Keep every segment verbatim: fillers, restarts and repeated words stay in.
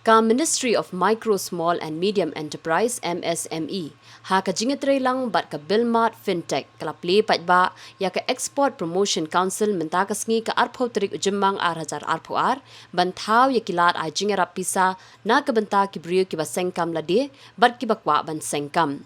Ka Ministry of Micro, Small and Medium Enterprise, M S M E, ha ka jingïatreilang bad ka Bilmart Fintech, ka la plie paidbah ïa ka Export Promotion Council mynta ka sngi, ka arphew tarik u Jymmang ar hajar arphew ar, ban thaw ïa ki lad ai jingïarap pisa na ka bynta ki briew kiba seng kam lade bad kiba kwah ban seng kam.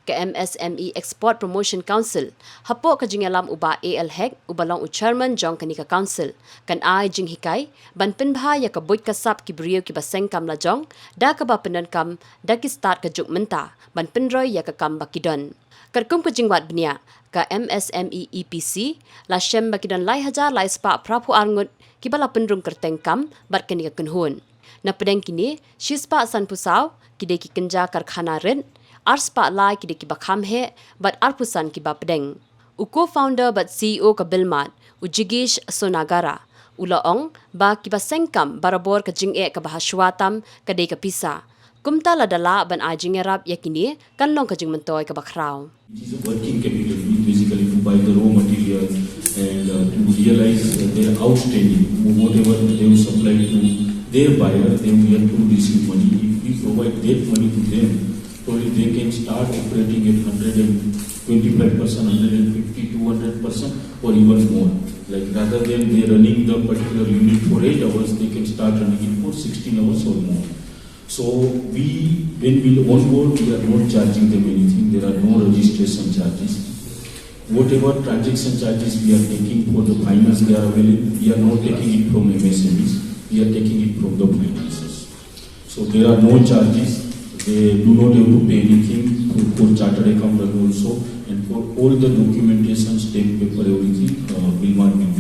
Ka M S M E Export Promotion Council, hapoh ka jingïalam u Bah A L Hek, uba long u chairman jong kane ka council, kan ai jinghikai ban pynbha ïa ka buit ka sap ki briew kiba seng kam lajong, da kaba pyndonkam da ki stad ka juk mynta ban pynroi ïa ka kam ba ki don. Katkum ka jingwad bniah, ka M S M E E P C la shem ba ki don lai hajar lai spah phraphew ar ngut kiba la pynrung kyrteng kam bad kane ka kynhun. Na pdeng kine, shispah sanphew saw ki dei ki kynja karkhana rit, arspah lai ki dei kiba kham heh bad arphew san kiba pdeng. U co-founder bad C E O ka Bilmart, u Jigish Sonagara, u la ong ba kiba seng kam barabor ka jingeh kaba ha shuwa tam ka dei ka pisa. Kumta lada lah ban ai jingïarap ïa kine, kan long ka jingmyntoi kaba khraw. It is a working capital, means basically to buy the raw material and uh, to realize uh, their outstanding, whatever they will supply to their buyer, they will get to receive money. If we provide that money to them, probably they can start operating at one hundred twenty-five percent, one hundred fifty, two hundred percent, or even more. Like rather than they running the particular unit for eight hours, they can start running it for sixteen hours or more. So we, when we onboard, we are not charging them anything. There are no registration charges. Whatever transaction charges we are taking for the finance they are availing, we are not taking it from M S M Es. We are taking it from the financiers. So there are no charges. They do not have to pay anything for, for chartered accountant also, and for all the documentation, stamp paper, everything, uh, Bilmart will